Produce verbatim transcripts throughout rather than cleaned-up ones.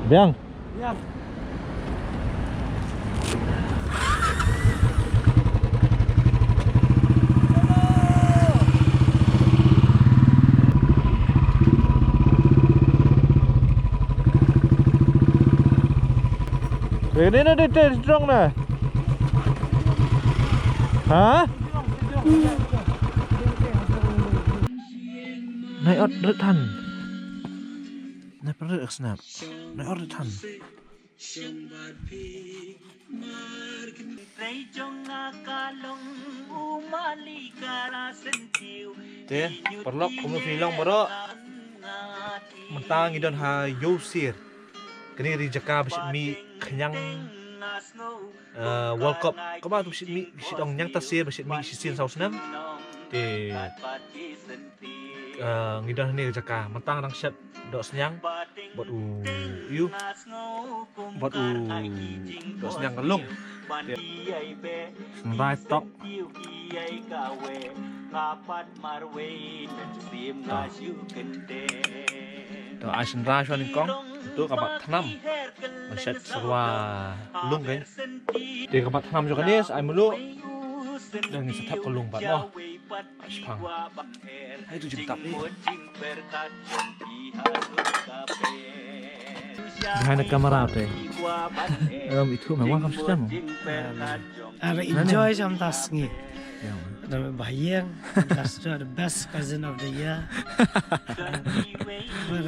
Biang. Biang. Ini na detail strong na. Ha? Nai ot rit han. Nai prit snap. Nai ot rit han. Te paralok, kumno phi long baroh? Mynta ngi don ha Ïewsir. Kane ka dei jaka ba shait mih khñiang, eh, World Cup. Kaba tu ba shait mih, shait ong ñiangtarsien, ba shait mih shisien saw snem. Te, eh, ngi don hangne ka jaka. Mynta nga dang shet doh sniang bad u, ïu, bad u doh sniang ka lung. Te, sngewbha tok. To. To, ai sngewbha shuwa nyngkong. To, kaba thnam. Ban shet syrwa lung kein. Te kaba thnam jong kane, ai mluh. Te ngin sa thep ka lung pat mo. Ai shipang. Hai tu jingtap ni. Behind the camera te. Em, itu memang kam sedang. Ar enjoy sham ta sngi. Ïa. Dang ba ïeng, that's the best cousin of the year.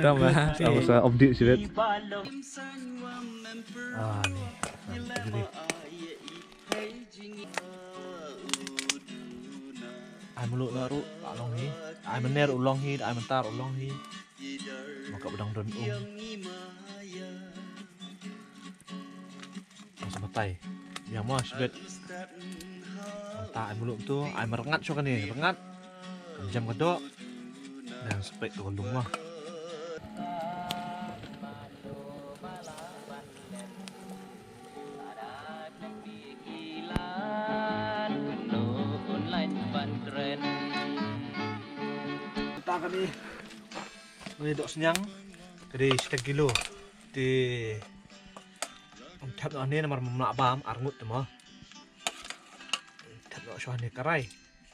Tang ba, tang ba sa update sibit. Ah, ni. Ni. Ai mluh na ruh, la long hi. Ai mynne ruh long hi, ai mynta ruh long hi. Maka ba dang don um. Sa batai. Ïa mo shibit. Mynta ai mluh tu, ai marngat shuwa kane, rngat. Kan jem ka doh. Dang sa peit tu ka lung mo. Mynta kane. Kane doh sniang. Ka dei shiteng kilo. Te Ym thep noh hangne namar ym lah bam, arngut te mo. Thep noh shuwa hangne karai.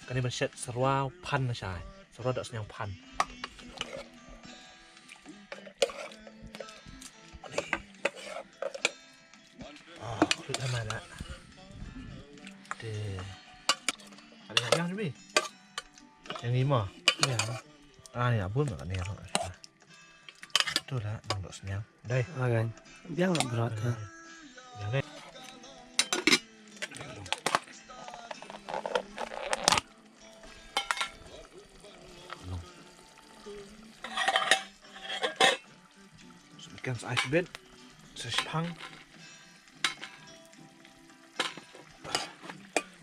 Kane ban shet syrwa phan na shai. Syrwa doh sniang phan. Ah, khuid hana na. Te. Ada yang yang ni. Yang ni mo. Ya. Ah, ni abun nak ni. Tu dah, nang doh sniang. Dai. Agan. Biang lah berat ha. Biang dai. Ikan sa ai shibit. Sa shipang.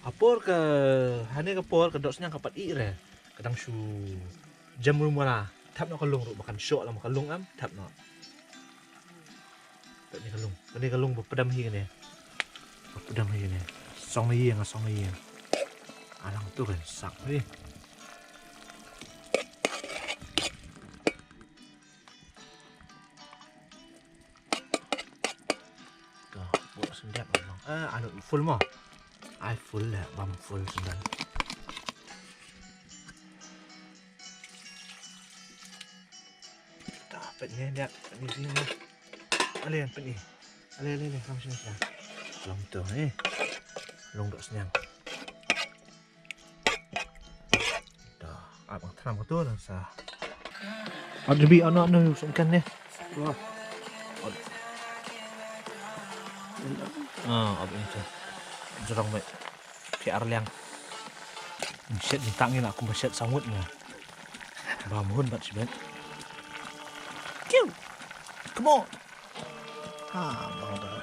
Ha por ka, hane ka por ka doh sniang ka pat ih re. Ka dang shu jem rum wala. Thep noh ka lung ruh ba kan shoh lang ka lung em. Thep noh. Peit ne ka lung. Kane ka lung ba pdem hi kane. Ba pdem hi kane. Song na ïing, song na ïing. Alang tu kan sak hi. Ka, buh sendap abang. Ah, anu full mo. Ai full lah, bam full sendal. Ta peit ne dia, peit ne sini ne. Ale peit ne. Ale ale ale, kam sini sini. Long tu ni. Long doh sniang. Dah, abang tram betul sa. Ada bi anak ni sungkan ni. Wah. Ah, abang tu. Jerang baik. Piar liang. Shet ni tak ni nak aku shet sangut ni. Bam hun bat sibet. Kiu. Come on. Ha, bang dah.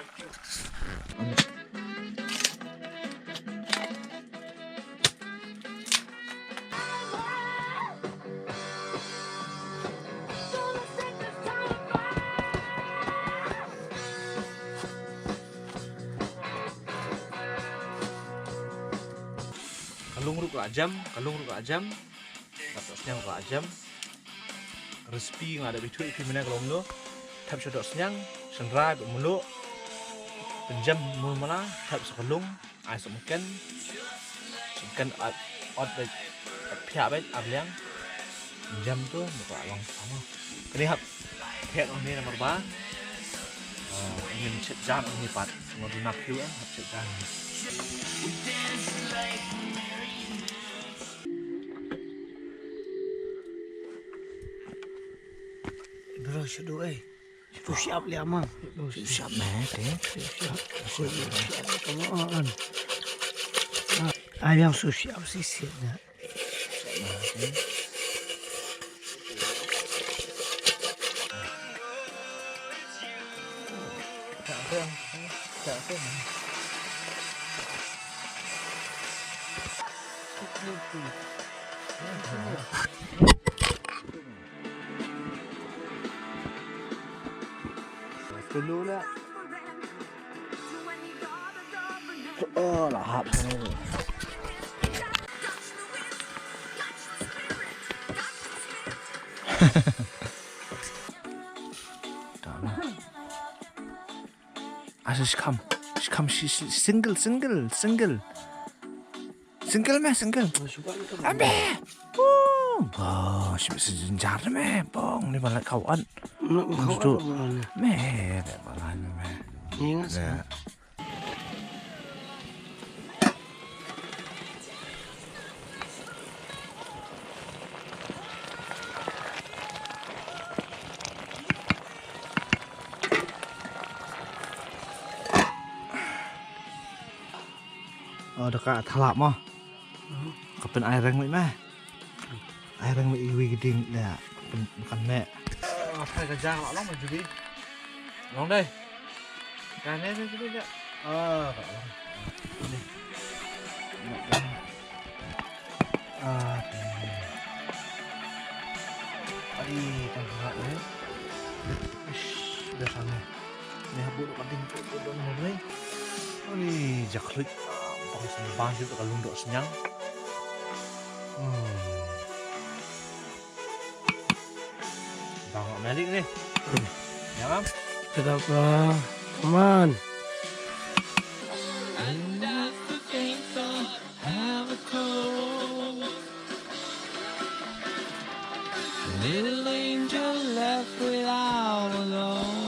Ka lung ruh ka la jem, ka lung ruh ka la jem. Ka doh sniang ruh ka la jem. Recipe nga da bithuh ïa phi mynne ka long kumno. Thep sha doh sniang, Tynrai bad mluh. Pynjem mul mala, thep sa ka lung, ai sa mungken. Mungken ot, ot bad, ot phiah bad, ar liang. Pynjem tu, buka long sama. Kani hap, thep ngi namar ba. Ah, ngin chet jan ngi pat. Ngin duna phiu, eh, hap chet jan. Bro, shudu, eh. Shu siap liam, ah. Shu siap, meh, te. Shu siap. Shu siap, come on. Ah, ayang shu siap, shu siap, ya. Tulu lah. Oh, lah hap sana tu. Dah lah. Asa skam, skam si, si, single, single, single. Single meh, single. Ambe. Oh, bah, si, si, jar meh, bong, ni bala kawan. Meh, meh, bala ni meh. Ingat. Oh, da ka thalap mo. Ka pyn ai reng wei meh. Ai reng wei iwi giding ne. Pyn kan ne. Apa ka jang la long ma jubi. Long dai. Ka ne ne jubi ne. Ah, ka long. Ni. Ah, ari kan ha ne. Ish, dah sana. Ni habu ka ding tu tu don ni. Ani jaklut. Bang sembang tu ka lundok senyang. Hmm. Bang melik ni. Ya kan? Sedap lah. Aman. Little angel left without a love.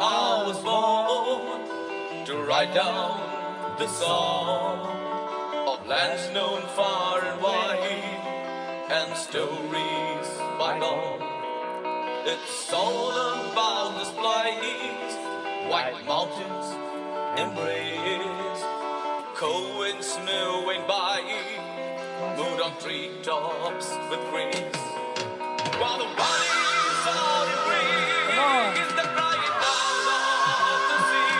I was born to write down the song of lands known far and wide and stories bygone. It's all about this place, white mountains embrace, cold winds milling by, mood on treetops with grace. While the valleys are in green, is the crying out of the sea.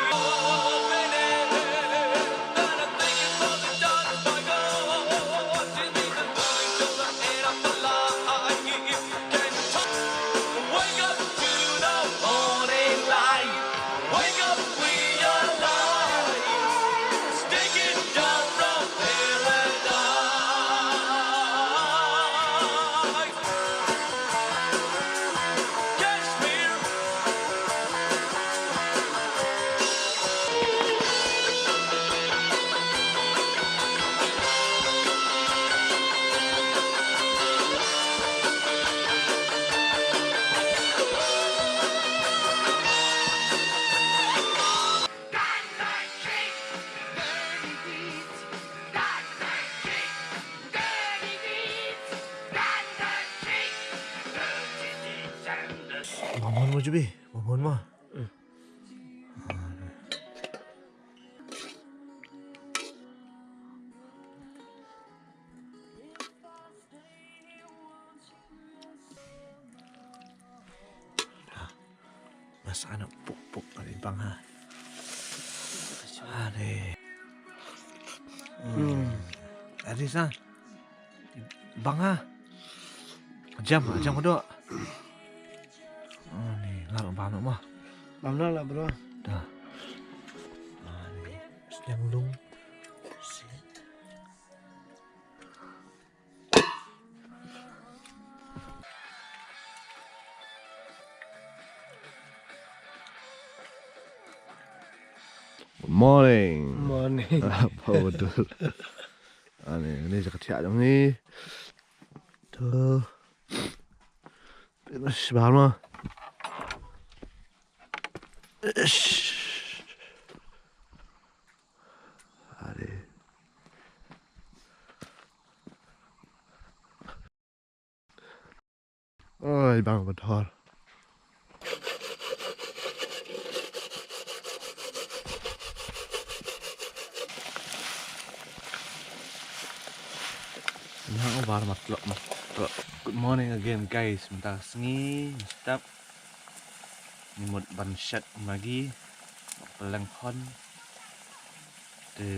Jubi, mohon ma. Bas anak puk puk kali bang ha. Ade. Hmm. Ade sa. Bang ha. Jam, jam kedok. Ani, lar bam ma. Bam lah, bro. Dah. Ani, sejam dong. Good morning. Morning. Apa betul? Ani, ni jaga tiak jong ni. Tu. Terus baru. Ish. Ade. Oi, bang betul. Nah, obar matlok, matlok. Good morning again, guys. Mynta sngi, step. Ngi mut ban shet kumne, ban pylleng khon. Te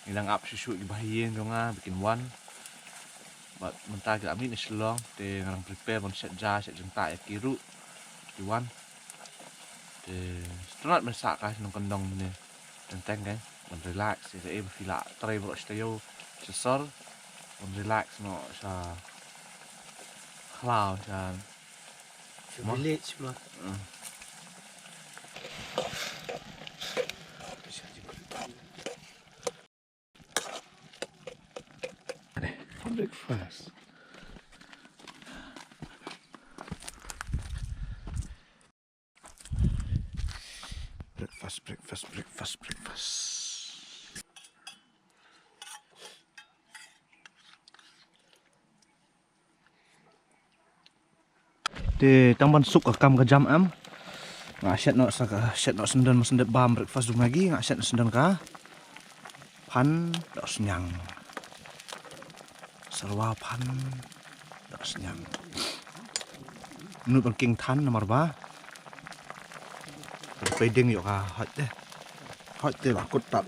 ngi dang ap shuh shuh ki bahaïing jong nga ba kin wan. Bad mynta ki la mih na Shillong, te nga dang prepare ban shet ja, shet jingtah ïa ki ruh ki wan. Te sngewtynnat ban sah ka sha nongkyndong ne. Teng teng kan, ban relax, ïa kaei ba phi lah trei baroh shi taïew sha sor, ban relax noh sha khlaw sha. Sha village ma. Hmm. Breakfast. Breakfast, breakfast, breakfast, breakfast. Te tang ban suk ka kam ka jam em. Nga shet noh sa ka, shet noh syndon, ma syndon bam breakfast du magi, nga shet noh syndon ka. Phan dohsniang. Syrwa phan dohsniang. Mut ban king than namar ba. Pei ding ïoh ka hot te. Hot te ba kut tap.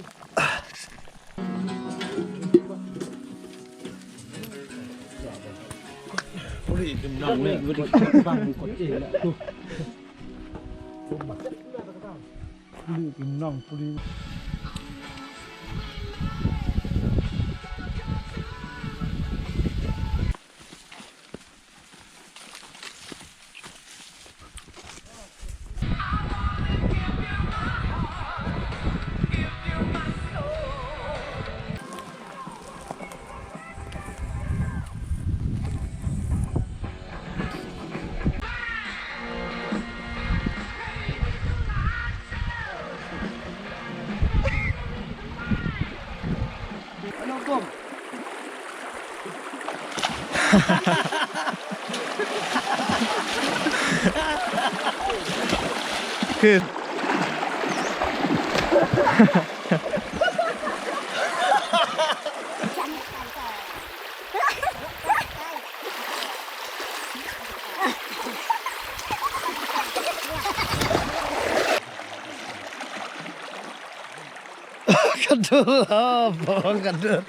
Ka dur, ah, bong ka dur.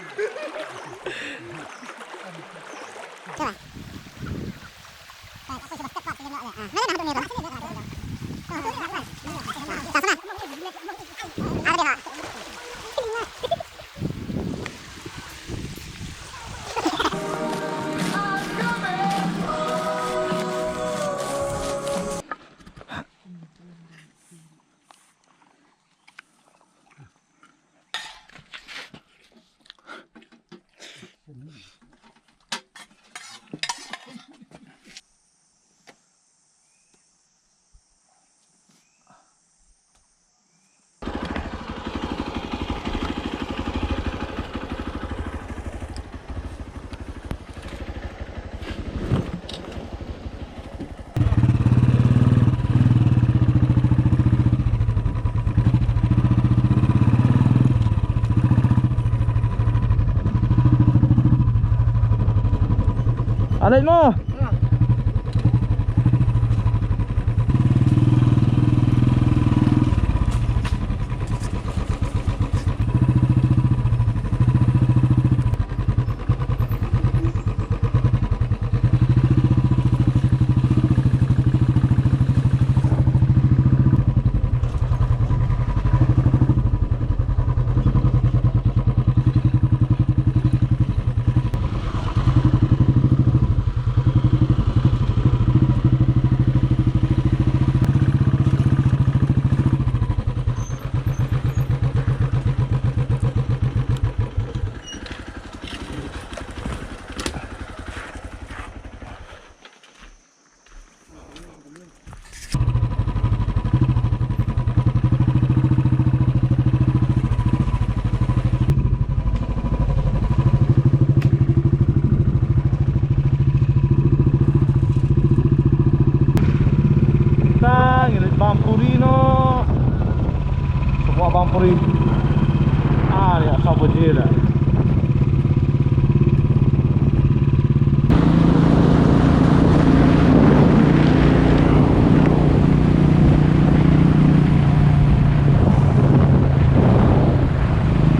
Leit mo. Ta ngi leit bam puri noh. Shuwa bam puri. Ah, ïa, saw baje da.